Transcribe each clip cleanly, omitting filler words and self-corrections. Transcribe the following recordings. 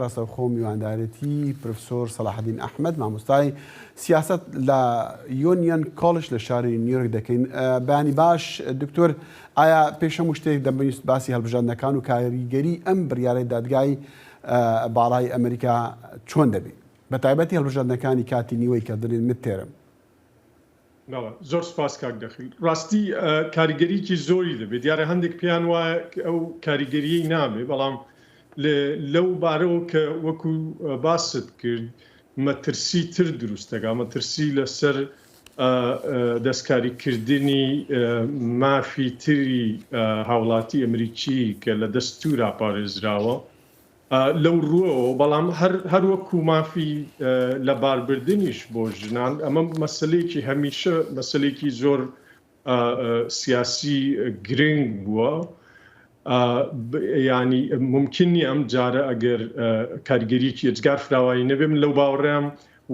ڕاستەوخۆ میواندارێتی پرفسۆر سەلاحەدین ئەحمەد مامۆستای سیاسەت لە یۆنیەن کۆڵش لە شاری نیویۆرک دەکەین. بەیانی باش دکتۆر، ئایا پێش هەموو شتێک دەمویست باسی هەڵبژاردنەکان و کاریگەری ئەم بڕیارەی دادگای باڵای ئەمریکا چۆن دەبێ؟ بە تایبەتی هەڵبژاردنەکانی کاتی نیوەی کە دەڵێن midterm. بەڵێ زۆر سپاس کاک دەخیل. ڕاستی کاریگەریی زۆری دەبێت. دیارە هەندێک پێیان وایە ئەو کاریگەریی نابێ، بەڵام لەو بارەوە کە وەکو باست کرد مەترسی تر دروست دەکات، مەترسی لەسەر دەستکاریکردنی مافی تری هاوڵاتی ئەمریکی کە لە دەستورا پارێزراوە لەو ڕووەوە، بەڵام هەر هەر وەکو مافی لەباربردنیش بۆ ژنان، ئەمە مەسەلەیەکی هەمیشە مەسەلەیەکی زۆر سیاسی گرنگ بووە. یانی مومکین نییە ئەم جارە ئەگەر کاریگەریەکی ئێجگار فراوانی نەبێ، من لەو باوەڕەم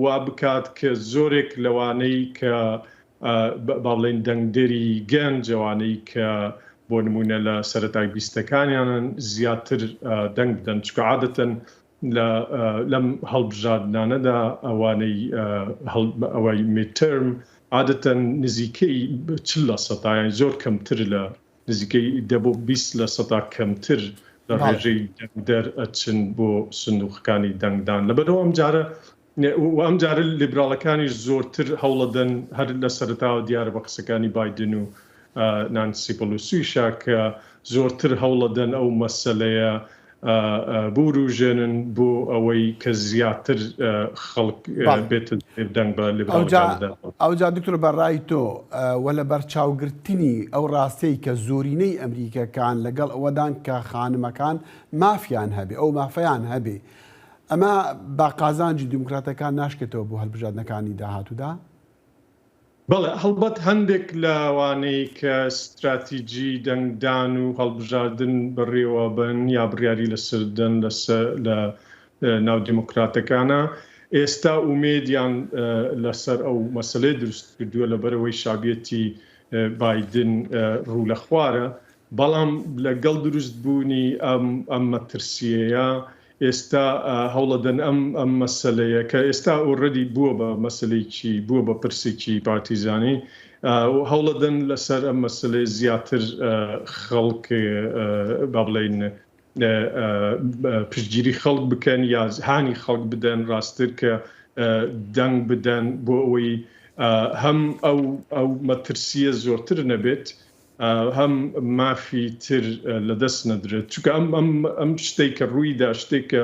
وا بکات کە زۆرێک لەوانەی کە با بڵێین دەنگدەری گەنج، ئەوانەی کە بۆ نموونە لە سەرەتای بیستەکانیانن زیاتر دەنگ بدەن، چونکە عادەتەن لە لەم هەڵبژاردنانەدا ئەوانەی ئەوەی midterm عادەتەن نزیکەی 40 لە سەدا یانی زۆر کەمتر لە نزیکەی دە بۆ 20 لە سەدا کەمتر لە ڕێژەی دەنگدەر ئەچن بۆ سندوقەکانی دەنگدان. لەبەرئەوە ئەمجارە و ئەمجارە لیبراڵەکانیش زۆرتر هەوڵەدەن، هەر لە سەرەتاوە دیارە بە قسەکانی بایدن و نانسی پڵوسیشە کە زۆرتر هەوڵەدەن ئەو مەسەلەیە بوروژێنن بۆ ئەوەی کە زیاتر خەڵک بێتە دەنگ بە لیبراڵەکان بدەن. ئەوجا دکتۆر بە ڕای تۆ و لە بەرچاوگرتنی ئەو ڕاستیەی کە زۆرینەی ئەمریکەکان لەگەڵ ئەوەدان کە خانمەکان مافیان هەبێ ئەو مافەیان هەبێ ئەمە بە قازانجی دیموکراتەکان ناشکێتەوە بۆ هەلبژاردنەکانی داهاتوودا؟ بەڵێ، هەڵبەت هەندێک لەوانەی کە ستراتیجی دەنگدان و هەڵبژاردن بەڕێوەبەن یا بڕیاری لەسەر دەن لە ناو دیموکراتەکانە ئێستا ئومێدیان لەسەر ئەو مەسەلەیە دروست کردووە لەبەرئەوەی شەعبیەتی بایدن ڕوو لە خوارە بەڵام لەگەڵ دروست بوونی ئەم ئەم مەترسیەیە ئێستا هەوڵەدەن ئەم ئەم مەسەلەیە کە ئێستا already بووە بە مەسەلەیەکی بووە بە پرسێکی پارتیزانی هەوڵەدەن لەسەر ئەم مەسەلەیە زیاتر خەڵک با بڵێین پشتگیری خەڵک بکەن یا هانی خەڵک بدەن ڕاستتر کە دەنگ بدەن بۆ ئەوەی هەم ئەو ئەو مەترسیە زۆرتر نەبێت هەم مافی تر لەدەست نەدرێت چونکە ئەم ئەم ئەم شتەی کە ڕوویدا شتێکە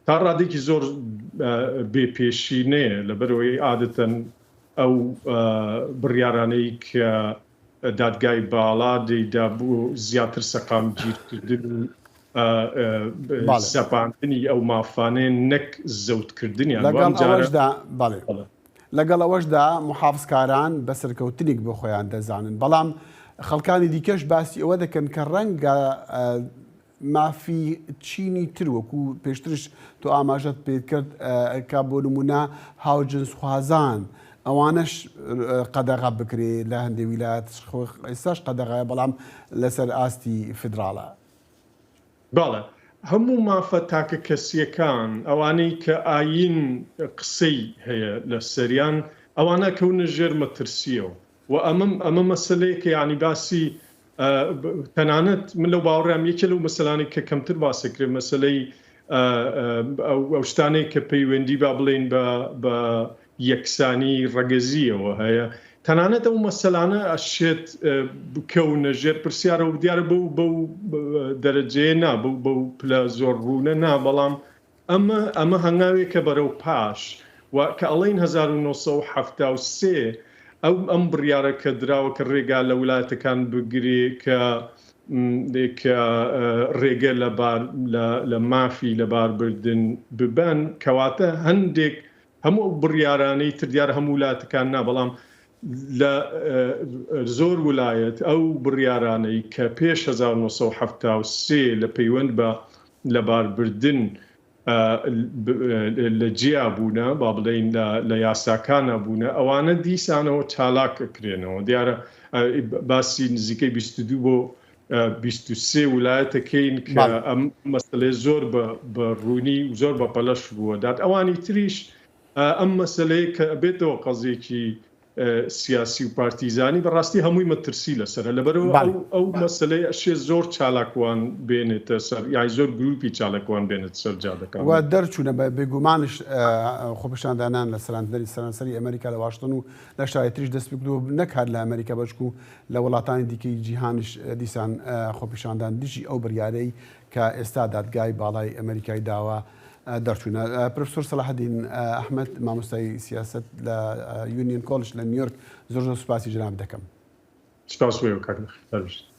تا ڕادێکی زۆر بێ پێشینەیە لەبەرەوەی عادەتەن ئەو بڕیارانەی کە دادگای باڵا دەیدا بۆ زیاتر سەقامگیرکردن و سەپاندنی ئەو مافانەیە نەک زەوتکردنیان لەگەڵ ئەوەشدا بەڵێ لەگەڵ ئەوەشدا موحافزکاران بە سەرکەوتنێک بۆ خۆیان دەزانن، بەڵام خەڵکانی دیکەش باسی ئەوە دەکەن کە ڕەنگە مافی چینی تر وەکو پێشترش تۆ ئاماژەت پێ کرد کە بۆ نمونە هاوجنسخوازان ئەوانەش قەدەغە بکرێ لە هەندێ ویلایەت ئێستاش قەدەغەیە بەڵام لەسەر ئاستی فیدراڵە. بەڵێ، هەموو مافە تاکەکەسییەکان، ئەوانەی کە ئایین قسەی هەیە لەسەریان، ئەوانە ئەکەونە ژێر مەترسییەوە و ئەمە ئەمە مەسەلەیەکە یانی باسی تەنانەت من لەو باوەڕام یەکێ لەو مەسەلانەی کە کەمتر باس ئەکرێ مەسەلەی ئەو شتانەی کە پەیوەندی با بڵێین بە بە یەکسانی ڕەگەزییەوە هەیە، تەنانەت ئەو مەسەلانە ئەشێت بکەونە ژێر پرسیارەوە، دیارە بەو بەو دەرەجەیە نا، بەو بەو پلە زۆر ڕوونە نا، بەڵام ئەمە ئەمە هەنگاوێکە بەرەو پاش و کە ئەڵێین 1973 ئەو ئەم بڕیارە کە دراوە کە ڕێگا لە ولایەتەکان بگرێ کە کە ڕێگە لە بار لە مافی لەباربردن ببەن، کەواتە هەندێک هەموو ئەو بڕیارانەی تر دیارە هەموو ولایەتەکان نا بەڵام لە زۆر ولایەت ئەو بڕیارانەی کە پێش 1973 لە پەیوەند بە لەباربردن لە جیا بوونە با بڵێین لە یاساکانە بوونە ئەوانە دیسانەوە چالاک ئەکرێنەوە دیارە باسی نزیکەی 22 بۆ. 23 ولایەتەکەین کە ئەم مەسلەیە زۆر بە ڕوونی و زۆر بە پەلەش ڕووەدات ئەوانی تریش ئەم مەسلەیە کە ئەبێتەوە قەزیەکی سیاسی و پارتیزانی بەڕاستی هەمووی مەترسی لەسەرە لەبەرئەوە ئەو ئەو مەسەلەیە ئەشێ زۆر چالاکوان بێنێتە سەر یانی زۆر گروپی چالاکوان بێنێتە سەر جادەکان. و دەرچوونە بە بێگومانش خۆپیشاندانان لە سەرانسەری سەرانسەری ئەمریکا لە واشنتن و لە شاری تریش دەست پێکردووە نەک هەر لە ئەمریکا بەشکو لە وڵاتانی دیکەی جیهانیش دیسان خۆپیشاندان دژی ئەو بڕیارەی کە ئێستا دادگای باڵای ئەمریکای داوە دەرچوونە. پرۆفسۆر سەلاحەدین ئەحمەد مامۆستای سیاسەت لە یونیۆن کۆلج لە نیویۆرک زۆر زۆر سوپاسی جەنابت دەکەم. سپاس بۆ ئێوە کاک نەخێر. هەر بژیت.